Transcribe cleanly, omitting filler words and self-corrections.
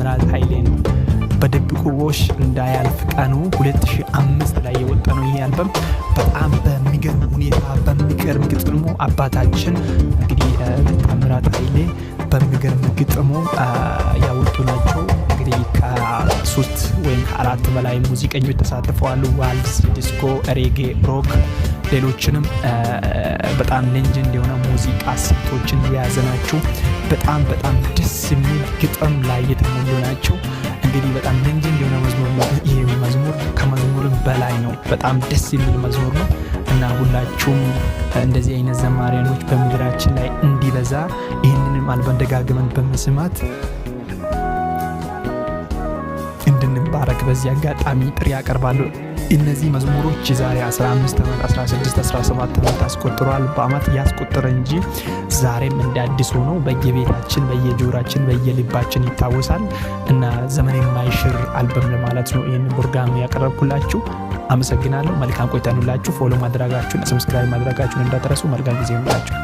ታምራት ኃይሌ ነው። በድብብቆሽ እንዳያልፍ ቀኑ 2005 ላይ የወጣ ነው። ይህ አልበም በጣም በሚገርም ሁኔታ በሚገርም ግጥሙ አባታችን እንግዲህ ታምራት ኃይሌ በሚገርም ግጥሙ ያወጡ ናቸው። እንግዲህ ከሶስት ወይም ከአራት በላይ ሙዚቀኞች ተሳትፈዋል። ዋልዝ፣ ዲስኮ፣ ሬጌ፣ ሮክ ሌሎችንም በጣም legend የሆነ ሙዚቃ ስልቶችን የያዘ ናቸው። በጣም በጣም ደስ የሚል ግጥም ላይ የተሞሉ ናቸው። እንግዲህ በጣም legend የሆነ መዝሙር ነው። ይህ መዝሙር ከመዝሙርም በላይ ነው። በጣም ደስ የሚል መዝሙር ነው እና ሁላችሁም እንደዚህ አይነት ዘማሪያኖች በምድራችን ላይ እንዲበዛ ይህንንም አልበም ደጋግመን በመስማት እንድንባረክ በዚህ አጋጣሚ ጥሪ ያቀርባሉ። እነዚህ መዝሙሮች የዛሬ 15 ዓመት፣ 16፣ 17 ዓመት አስቆጥረዋል። በአመት ያስቆጠረ እንጂ ዛሬም እንደ አዲስ ሆኖ በየቤታችን፣ በየጆራችን፣ በየልባችን ይታወሳል እና ዘመን የማይሽር አልበም ለማለት ነው ይህን ፕሮግራም ያቀረብኩላችሁ። አመሰግናለሁ። መልካም ቆይታ ይሁንላችሁ። Follow ማድረጋችሁን፣ subscribe ማድረጋችሁን እንዳትረሱ። መልካም ጊዜ ይሁንላችሁ።